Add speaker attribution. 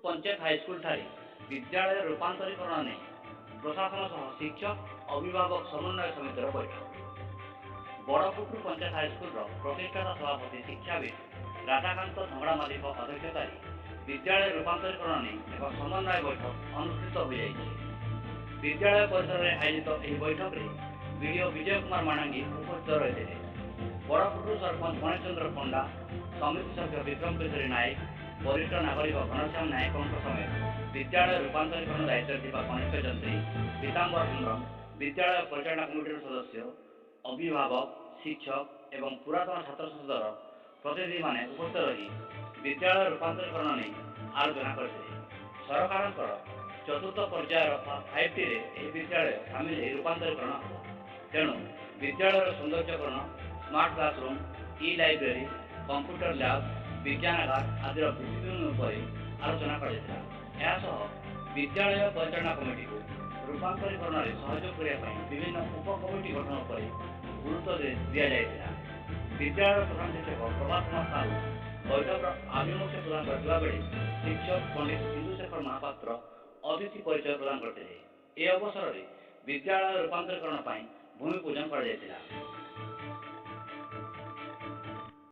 Speaker 1: ପଞ୍ଚାୟତ ହାଇସ୍କୁଲଠାରେ ବିଦ୍ୟାଳୟ ରୂପାନ୍ତରୀକରଣ ନେଇ ପ୍ରଶାସନ ସହ ଶିକ୍ଷକ ଅଭିଭାବକ ସମନ୍ୱୟ ସମିତିର ବୈଠକ। ବଡ଼ପୁଟରୁ ପଞ୍ଚାୟତ ହାଇସ୍କୁଲର ପ୍ରତିଷ୍ଠାତା ସଭାପତି ଶିକ୍ଷାବିତ୍ ରାଧାକାନ୍ତ ଧଙ୍ଗଡ଼ାମାଝୀଙ୍କ ଅଧ୍ୟକ୍ଷତାରେ ବିଦ୍ୟାଳୟ ରୂପାନ୍ତରୀକରଣ ନେଇ ଏକ ସମନ୍ୱୟ ବୈଠକ ଅନୁଷ୍ଠିତ ହୋଇଯାଇଛି। ବିଦ୍ୟାଳୟ ପରିସରରେ ଆୟୋଜିତ ଏହି ବୈଠକରେ ବିଡିଓ ବିଜୟ କୁମାର ମାଣାଙ୍ଗୀ ଉପସ୍ଥିତ ରହିଥିଲେ। ବଡ଼ପୁଟରୁ ସରପଞ୍ଚ ଗଣେଶ ଚନ୍ଦ୍ର ପଣ୍ଡା, ସମିତି ସଭ୍ୟ ବିକ୍ରମ କେଶରୀ ନାୟକ, ବରିଷ୍ଠ ନାଗରିକ ଘନଶ୍ୟାମ ନାୟକଙ୍କ ସମେତ ବିଦ୍ୟାଳୟ ରୂପାନ୍ତରୀକରଣ ଦାୟିତ୍ୱରେ ଥିବା କନିଷ୍ଠ ଯନ୍ତ୍ରୀ ପୀତାମ୍ବର ହେମ୍ବ୍ରମ, ବିଦ୍ୟାଳୟ ପରିଚାଳନା କମିଟିର ସଦସ୍ୟ, ଅଭିଭାବକ, ଶିକ୍ଷକ ଏବଂ ପୁରାତନ ଛାତ୍ର ସଂସଦର ପ୍ରତିନିଧିମାନେ ଉପସ୍ଥିତ ରହି ବିଦ୍ୟାଳୟ ରୂପାନ୍ତରୀକରଣ ନେଇ ଆଲୋଚନା କରିଥିଲେ। ସରକାରଙ୍କର ଚତୁର୍ଥ ପର୍ଯ୍ୟାୟର ଫାଇଭ୍ ଟିରେ ଏହି ବିଦ୍ୟାଳୟ ସାମିଲ ହୋଇ ରୂପାନ୍ତରୀକରଣ ହେବ। ତେଣୁ ବିଦ୍ୟାଳୟର ସୌନ୍ଦର୍ଯ୍ୟକରଣ, smart classroom, e library, computer lab, ବିଜ୍ଞାନାଗାର ଆଦିର ଭିତ୍ତିଭୂମି ଉପରେ ଆଲୋଚନା କରାଯାଇଥିଲା। ଏହା ସହ ବିଦ୍ୟାଳୟ ପରିଚାଳନା କମିଟିକୁ ରୂପାନ୍ତରୀକରଣରେ ସହଯୋଗ କରିବା ପାଇଁ ବିଭିନ୍ନ ଉପକମିଟି ଗଠନ ଉପରେ ଗୁରୁତ୍ୱ ଦିଆଯାଇଥିଲା। ବିଦ୍ୟାଳୟର ପ୍ରଧାନ ଶିକ୍ଷକ ପ୍ରଭାତ କୁମାର ସାହୁ ବୈଠକର ଆଭିମୁଖ୍ୟ ପ୍ରଦାନ କରିଥିବା ବେଳେ ଶିକ୍ଷକ ପଣ୍ଡିତ ଇନ୍ଦୁଶେଖର ମହାପାତ୍ର ଅତିଥି ପରିଚୟ ପ୍ରଦାନ କରିଥିଲେ। ଏ ଅବସରରେ ବିଦ୍ୟାଳୟ ରୂପାନ୍ତରୀକରଣ ପାଇଁ ଭୂମି ପୂଜନ କରାଯାଇଥିଲା।